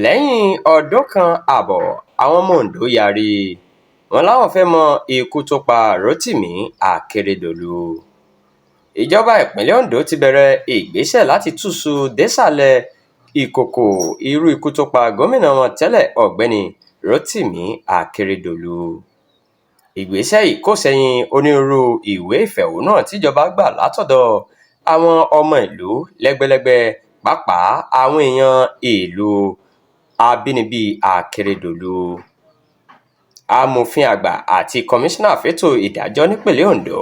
Lẹ́yìn ọdún kan ààbọ̀, àwọn ọmọ Ondo yarí, wọ́n láwọn fẹ́ẹ́ mọ ikú tó pa Rotimi Akeredolu. Ìjọba ìpínlẹ̀ Ondo ti bẹ̀rẹ̀ ìgbésẹ̀ láti túṣu désàlẹ̀ ìkòkò irú ikú tó pa gómìnà wọn tẹ́lẹ̀, Ọ̀gbẹ́ni Rotimi Akeredolu. Ìgbésẹ̀ yìí kò ṣẹ̀yìn onírúurú ìwé ìfẹ̀hónúhàn tíjọba gbà látọ̀dọ̀ àwọn ọmọ ìlú lẹ́gbẹ́lẹ́gbẹ́, pàápàá àwọn èèyàn ìlú abínibí Akeredolu. Amòfin àgbà àti kọmíṣánná fẹ̀tọ́ ìdájọ́ nípìnlẹ̀ Ondo,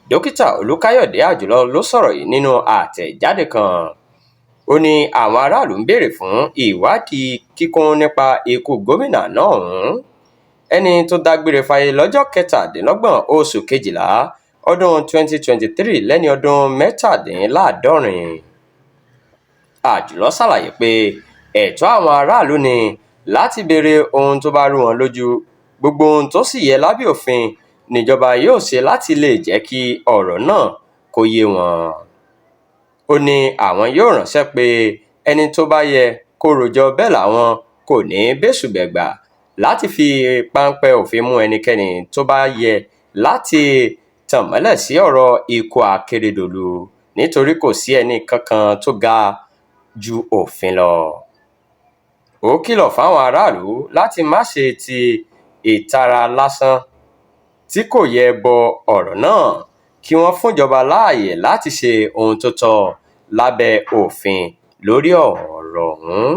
Dókítà Olùkàyọ̀dé Àjùlọ ló sọ̀rọ̀ yìí nínú àtẹ̀jáde kan. Ó ní àwọn aráàlú ń béèrè fún ìwádìí kíkún nípa ikú gómìnà àná ọ̀hún, ẹni tó dágbére fáyé lọ́jọ́ 27 oṣù kejìlá ọdún 2023 lẹ́ni ọdún 77. Àjùlọ ṣàlàyé pé ẹ̀tọ́ àwọn aráàlú ní láti béèrè ohun tó bá rú wọn lójú, gbogbo ohun tó sì yẹ lábẹ́ òfin níjọba yóò ṣe láti lè jẹ́ kí ọ̀rọ̀ náà kó yé wọn. Ó ní àwọn yóò ránṣẹ́ pé ẹni tó bá yẹ kó rojọ́, bẹ́ẹ̀ làwọn kò ní í bẹ́sù-bẹ́gbà láti fi páńpẹ́ òfin mú ẹnikẹ́ni tó bá yẹ láti tànmọ́lẹ̀ sí ọ̀rọ̀ ikú Akeredolu, nítorí kò sí ẹnì kankan tó ga ju òfin lọ. Ó kìlọ̀ fáwọn aráàlú láti má ṣe ti ìtara lásán tí kò yẹ bọ ọ̀rọ̀ náà, kí wọ́n fúnjọba láàyè láti ṣe ohun tó tọ́ lábẹ́ òfin lórí ọ̀rọ̀ ọ̀hún.